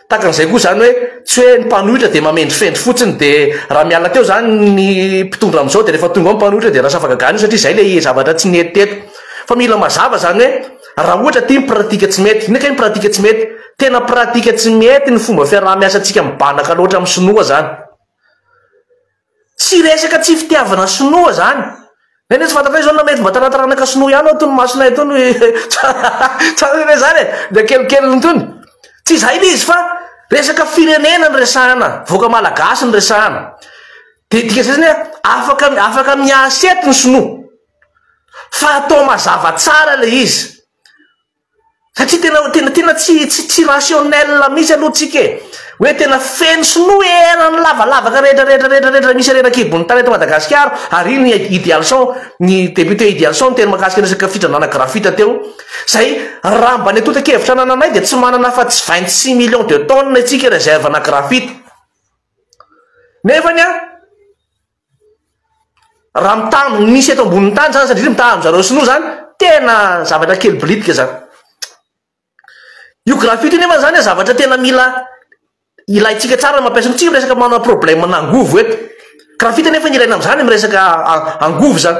Takan'izay koa zany hoe tsy hoe ny mpanohitra dia mamendrifendry fotsiny dia raha miala teo zany ny mpitondra amin'izao dia rehefa tonga ao ny mpanohitra dia lasa fagagana io satria zay le zavatra tsy nety teto. Fa mila mazava zany hoe raha ohatra ty ny pratique tsy mety. Inona kay ny pratique tsy mety? Tena pratique tsy mety ny fomba fiaraha-miasantsika mibanaka loatra amin'ny sinoa zany. Tsy resaka tsy fitiavana sinoa zany. Neny tsy fantatray zao na mety mba tarataranaka sinoa ihany ao tony masonay tony tsara ve zany e dia kelikely tony tsy izay le izy fa resaka firenena ny resahana voaka malagasy ny resahana dia dika zay zany hoe afaka afaka miasa eto ny sinoa fa atao mazava tsara le izy Satria tena tena tena tsy tsy tsy rationnel mihitsy aloha tsika e. Hoe tena feno sinoa eran'ny lavalavaka rehetra rehetra rehetra rehetra misy harena an-kibon'ny tany eto Madagasikara ary iny Idealson ny député Idealson niteny mahakasika ny resaka fitrandrahana graphite teo. Izay raha mba ny antontan-kevitra anananay dia tsy manana afa-tsy 26 millions de tonnes isika réserve-na graphite. Nefany an Raha mitaha amin'ny misy eto ambonin'ny tany zany satria mitaha amin-dry zareo sinoa zany, tena zavatra kely bilitika zany. Io graphite io nefa zany zavatra tena mila ilaintsika tsara ny mampiasa, tsika miresaka manana problème na angovo eto. Graphite nefa ny ilaina amin'izany miresaka angovo zany.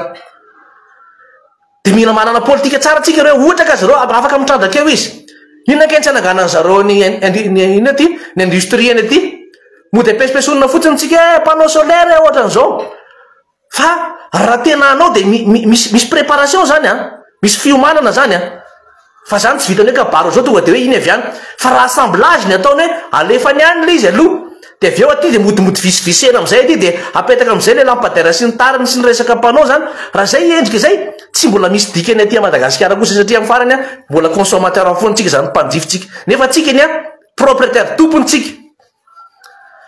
Dia mila manana politika tsara tsika ireo, ohatra ka zareo afaka mitrandraka eo izy. Inona kay ny tsy ananganan'ny zareo ny inona ty, ny industrie-ny aty. Mody ampesopesoinina fotsiny tsika hoe panneau solaire ohatran'izao. Fa raha tena hanao dia misy misy préparation zany an, misy fiomanana zany an. Fa zany tsy vitan'ny hoe kabary ohatr'izao tonga dia hoe iny avy any. Fa raha assemblage ny ataony hoe alefany any ilay izy aloha, dia avy eo aty dia modimody visy-visena amin'izay aty dia apetaka amin'izay ilay lampadaire sy ny tariny sy ny resaka panneau zany. Raha izay endrika izay, tsy mbola misy dikany aty Madagasikara kosa satria amin'ny farany an, mbola consommateur foana tsika izany, mpanjifa tsika. Nefa tsika anie an, propriétaire, tompony tsika.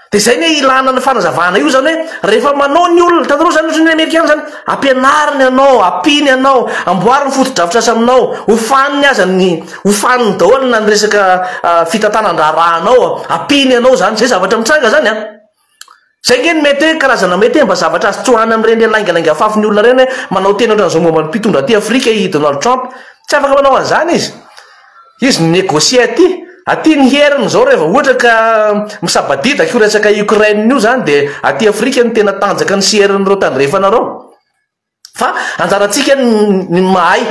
Dia izay ny ilana ny fanazavana io zany hoe rehefa manao ny olona, hitanareo zany ohatran'ny amerikana zany, ampianariny anao, ampiany anao, amboariny fotodrafitrasa aminao, hofaniny aza ny, hofaniny daholo na ny resaka fitantanan-draharahanao, ampiany anao zany, zay zavatra mitranga zany an. Zay nge no mety hoe karazana mety hoe mba zavatra azo tsoahana amin'ireny laingalainga afafin'ny olona ireny hoe manao teny ohatran'izao momba ny mpitondra aty Afrika i Donald Trump. Tsy afaka manao an'izany izy. Izy mi-negocier aty, aty ny heriny zao reva ohatra ka misabadidaka io resaka Ukraine io zany de aty Afrika no tena tanjaka ny sy herin'ireo tandrefana reo. Fa anjarantsika ny mahay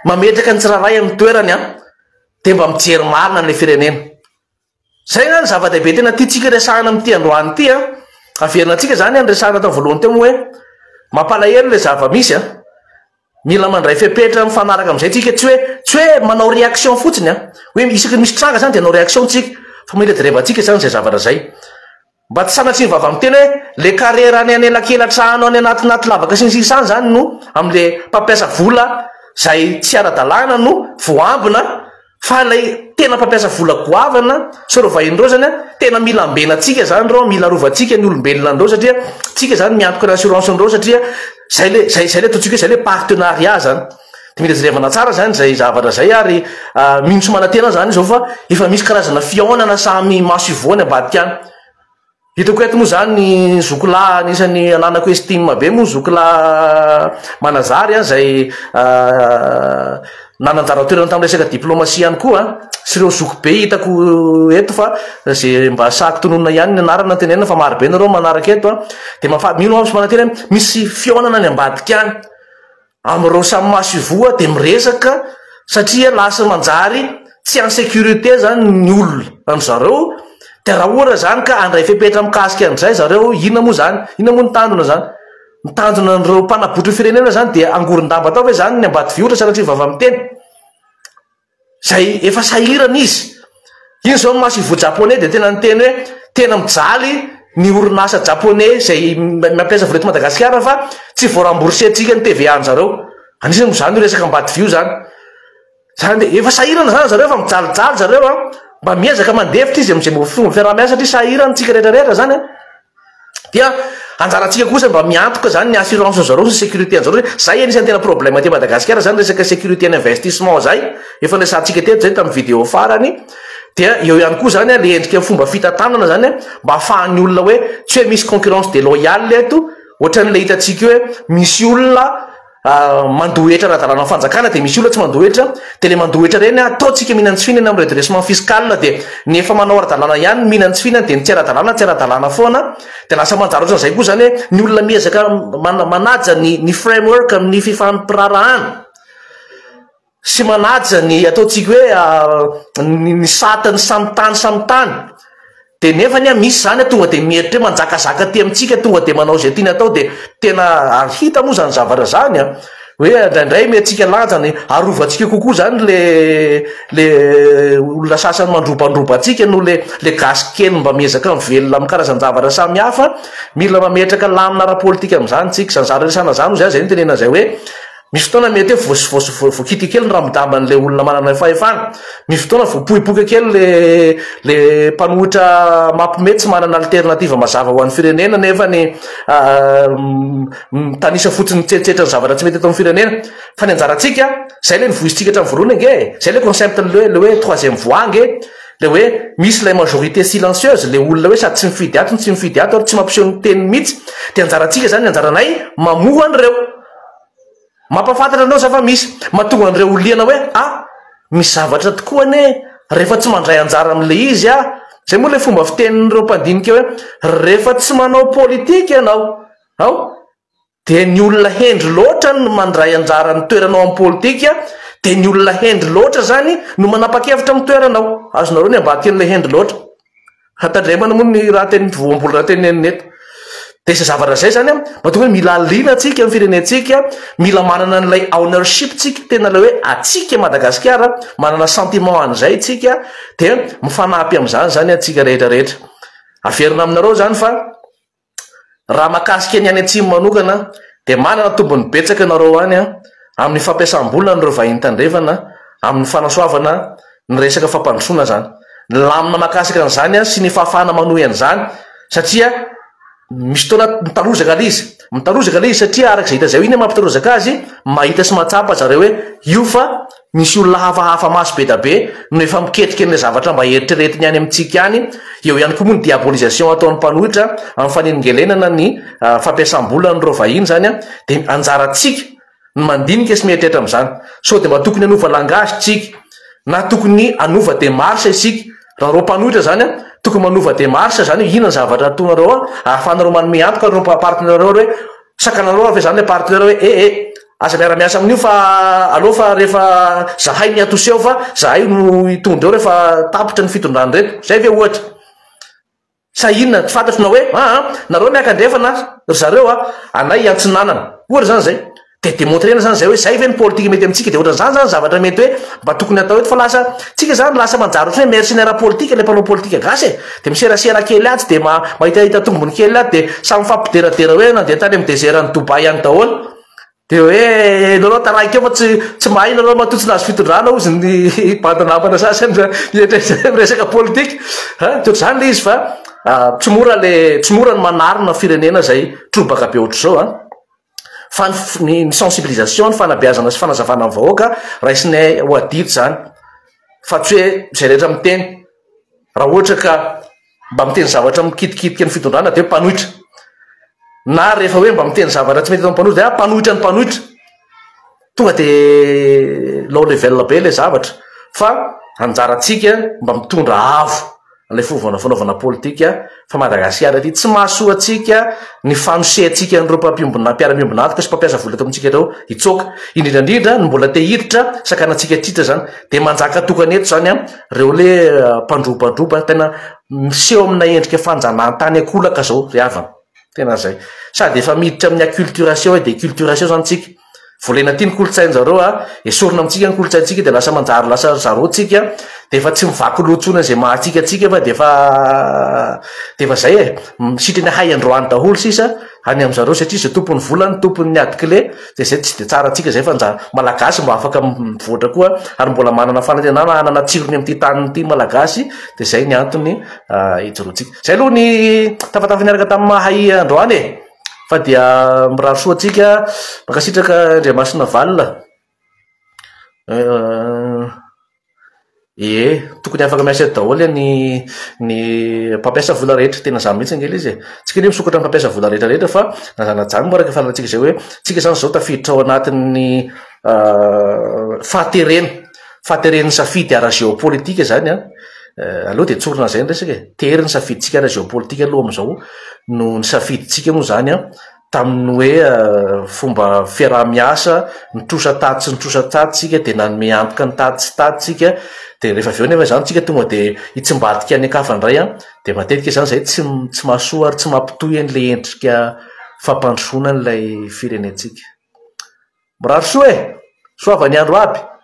mametraka ny tsirairay amin'ny toerany an, de mba mijery marina an'ilay firenena. Zay nga ny zava-dehibe tena tiantsika resahana amin'ity androany ity an. Averina antsika zany ny resahana tao voalohany teo moa hoe mampalahelo ilay zava-misy an. Mila mandray fepetra mifanaraka amin'izay tsika, tsy hoe tsy hoe manao réaction fotsiny an, hoe isaky ny misy tranga zany dia hanao réaction tsika, fa mila jerevantsika zany izay zavatra izay. Mba tsy sanatria ny vava miteny hoe le carrière any anelakelan-trano any anatinaty lavaka sy ny sisa any zany no amin'le mpampiasa vola izay tsy ara-dalàna no voambina Fa ilay tena mpampiasa vola goavana sy ireo vahiny ireo zany an, tena mila ambenantsika zany ireo, mila arovantsika ny olombelona an'ireo satria tsika zany miantoka ny assurance an'ireo satria zay le zay zay le ataontsika hoe zay le partenariat zany. De mila jerevana tsara zany zay zavatra zay ary mino sy manantena zany izao fa efa misy karazana fihaonana samy maso ivoho any ambadika any. Hitako eto moa zany ny zokilahy anisan'ny ananako estime be moa zokilahy Manazary a, zay nananjara toerana tamin'ny resaka diplomatie ihany koa sy ireo zokibe hitako eto fa ze mba sahako tononina ihany ny anarana tenenina fa maro be nareo manaraka eto a, de mafa- mino aho sy manantena hoe misy fihaonana any ambadika any. Amin'ireo samy maso ivoha dia miresaka satria lasa manjary tsy en sécurité zany ny olona an-dry zareo dia raha ohatra zany ka handray fepetra mikasika an'izay zareo inona moa zany? Inona moa ny tanjona zany? Ny tanjona an'ireo mpanabotra firenena zany dia hangoron-damba atao ve zany ny Ambatovihotra sanatria vava miteny? Izay efa sahirana izy. Iny izao ny masoivoho japoney dia tena niteny hoe tena mijaly ny orinasa japoney izay mampiasa vola eto Madagasikara fa tsy voa-rembourser-tsika ny TVA an-jareo. Anisany moa izany io resaka Ambatoviho izany. Izany dia efa sahirana izany zareo, efa mijalijaly zareo an. Mba miezaka mandefitra izy amin'izay fomba fiaraha-miasa satria sahirana tsika rehetra rehetra izany an. Dia anjarantsika kosa mba miantoka zany ny assurance zareo sy sécurité anjareo hoe zay anisan'ny tena problème aty Madagasikara zany resaka sécurité ny investissement zay efa niresahantsika teto zay tamin'ny vidéo farany dia eo ihany koa zany le endrika fomba fitantanana zany mba ahafahan'ny olona hoe tsy hoe misy concurrence déloyale eto ohatran'ilay hitantsika hoe misy olona Mandoa hetra ara-dalàna amin'ny fanjakana dia misy olona tsy mandoa hetra, dia ilay mandoa hetra ireny ataontsika mihinan'ny tsy fihinana amin'ny redressement fiscal dia ny efa manao ara-dalàna ihany no mihinan'ny tsy fihinana dia ny tsy ara-dalàna tsy ara-dalàna foana dia lasa manjary ohatran'izay koa izany hoe ny olona miezaka manaja ny ny framework amin'ny fifampiraharahana sy manaja ny ataontsika hoe ny satan'ny samy tany samy tany. Dia nefany an, misy izany an, tonga dia mieritreritra hoe manjakazaka aty amintsika, tonga dia manao izay tiany atao, dia tena ary hita moa izany zavatra izany an, hoe indraindray omentsika lanjany, arovantsika kokoa izany le le olona sasany mandrobandroba antsika noho le le gasy kely mba miezaka mivelona amin'ny karazan-javatra samihafa, mila mametraka lamina ara-politika amin'izany tsika, izany zavatra resahana izany hozy aho, izay no itenenana izay hoe Misy fotoana mety hoe voakitika kely ny rambondamban'ilay olona manana fahefana. Misy fotoana voapoipoika kely le le mpanohitra mampiomehy tsy manana alternative mazava ho an'ny firenena nefa ny mitanisa fotsiny mitsetsetra ny zavatra tsy mety eto amin'ny firenena. Fa ny anjarantsika, zay le nivoizintsika hatramin'ny voalohany ange e! Zay le concept le le hoe troisième voie ange. Le hoe misy ilay majorité silencieuse, le olona hoe sady tsy mifidy ato no tsy mifidy ato ary tsy mampiseho ny teniny mihitsy. Dia anjarantsika zany, anjaranay mamoha an'ireo. Mampahafantatra anao za fa misy mahatonga an'ireo ho liana hoe ah misy zavatra tokoa anie rehefa tsy mandray anjara amin'ilay izy aho. Izay moa ilay fomba fitenin'ireo mpandinika hoe rehefa tsy manao politika ianao ao dia ny olona hendry loatra no mandray anjara ny toeranao amin'ny politika dia ny olona hendry loatra izany no manapa-kevitra amin'ny toeranao. Azonareo ny ambadika an'ilay hendry loatra. Tandremana moa ny raha teny voambolana tenenina eto. Dia izay zavatra izay izany an, mahatonga hoe mila liana tsika amin'ny firenentsika, mila manana an'ilay ownership tsika, tena ilay hoe atsika Madagasikara, manana sentiment an'izay tsika, dia mifanampy amin'izany izany antsika rehetra rehetra. Averina aminareo izany fa Raha mahakasika ny any atsimo manokana dia manana tombony betsaka ianareo any amin'ny fampiasam-bola an'ireo vahiny tandrefana amin'ny fanasoavana ny resaka fampandrosoana izany. Ny lamina mahakasika an'izany sy ny fahafahana manohy an'izany satria misy fotoana mitarozaka ilay izy. Mitarozaka ilay izy satria araka izay hita izay iny mampitarozaka azy, mahita sy mahatsapa zareo hoe io fa Misy olona hafahafa maso be da be no efa miketrika an'ilay zavatra mba eritreretiny any amintsika any, eo ihany koa moa ny diabolisation ataon'ny mpanohitra amin'ny fanelingelenana ny fampiasam-bolan'ireo vahiny izany an, dia anjarantsika ny mandinika sy mieritreritra amin'izany. Sao dia mba tokony hanova langage tsika, na tokony hanova démarche isika, raha ireo mpanohitra izany an, tokony manova démarche izany hoe inona ny zavatra ataonareo an, ahafahanareo manome antoka ireo partenaire-nareo hoe Sakananao ve zany le partenaire hoe eh eh aza miara miasa amin'io fa aleo fa rehefa zahay ny atoseo fa zahay no hitondra eo rehefa tapitra ny fitondrana reto, zay ve ohatra? Sa inona tsy fantatro na hoe aa nareo miakandrefana ry zareo a anay hiantsinanana ohatra zany zay. Dia demontrena zany zay hoe zay ve ny politika mety amintsika dia ohatran'izany zany zavatra mety hoe mba tokony atao eto fa lasa tsika zany lasa manjary ohatran'ny hoe mercenaire politika ilay mpanao politika gasy e! Dia miserasera kely atsy dia mahitahita tombony kely ato dia samy mifampideradera hoe nandeha tany amin'ny desert an'i Dubaï any daholo. Dia hoe nareo taraiky eo fa tsy tsy mahay nareo matoa tsy nahazo fitondrana hozy ny bandy namana sasany mieritreritra miresaka politika. Dia ohatr'izany ilay izy fa tsy mora ilay tsy mora ny manarina firenena izay trobaka be ohatr'izao an. Fa ny ny sensibilisation, ny fanabeazana sy fanazavana ny vahoaka raisinay ho adidy izany fa tsy hoe izay rehetra miteny. Raha ohatra ka mba miteny zavatra mikitikitika ny fitondrana dia mpanohitra. Na rehefa hoe mba miteny zavatra tsy mety ataon'ny mpanohitra dia mpanohitra ny mpanohitra. Tonga dia low level be ilay zavatra fa anjarantsika mba mitondra avo ilay fovana fanaovana politika fa Madagasikara ity tsy mahasoa antsika ny fanosehantsika an'ireo mpampiombona mpiara-miombona antoka sy mpampiasa vola eto amintsika ireo hitsoaka. Indrindra indrindra ny mbola te hiditra sakanantsika tritra izany dia manjaka tokana eto izany an ireo le mpandrobandroba tena miseho amina endrika fanjanahantany ankolaka zao ry havana. Tena zay. Sady efa miditra amin'ny acculturation et déculturation zany tsika. Volena aty ny kolontsain-jareo a, esorina amintsika ny kolontsaintsika dia lasa manjary lasa ry zareo tsika, dia efa tsy mivaky loha intsony izay maha antsika antsika fa dia efa dia efa zay e, sitrany hay androany daholo sisa any amin-jareo satria izay tompon'ny vola no tompon'ny ady clé, dia zay tsy dia tsara antsika zay fa nja malagasy mba afaka mivoatra koa ary mbola manana fanantenana hanana tsirony amin'ity taniny ity malagasy dia zay ny antony ijoroantsika. Zay aloha ny tafatafa niaraka tamin'ny mahay androany e. Fa dia mirary soa antsika, mankasitraka Andriamasinavalona. Ie, tokony afaka miasa eto daholo ny ny mpampiasa vola rehetra, tena zany mihitsy ange ilay izy e. Tsika anie misokatra amin'ny mpampiasa vola rehetra rehetra fa na zana-jany moa araka ny fahalalana antsika izay hoe tsika zany izao tafiditra ao anatin'ny fahaterena, fahateren'ny safidy ara-geopolitika zany an. Aleo dia tsorina an'izay ny resaka e. Tery ny safidintsika ara-geopolitika aloha amin'izao no ny safidintsika moa izany an. tamin'ny hoe fomba fiaraha-miasa, nitrosa tady tsy nitrosa tady tsika dia nanome antoka ny tady tsy tady tsika, dia rehefa avy eo nefa izany tsika tonga dia hitsimbadika any an-kafa indray an, dia matetika izany izay tsy tsy mahasoa ary tsy mampitohy an'ilay endrika fampandrosoana an'ilay firenentsika. Mirary soa e! Soava ny andro aby!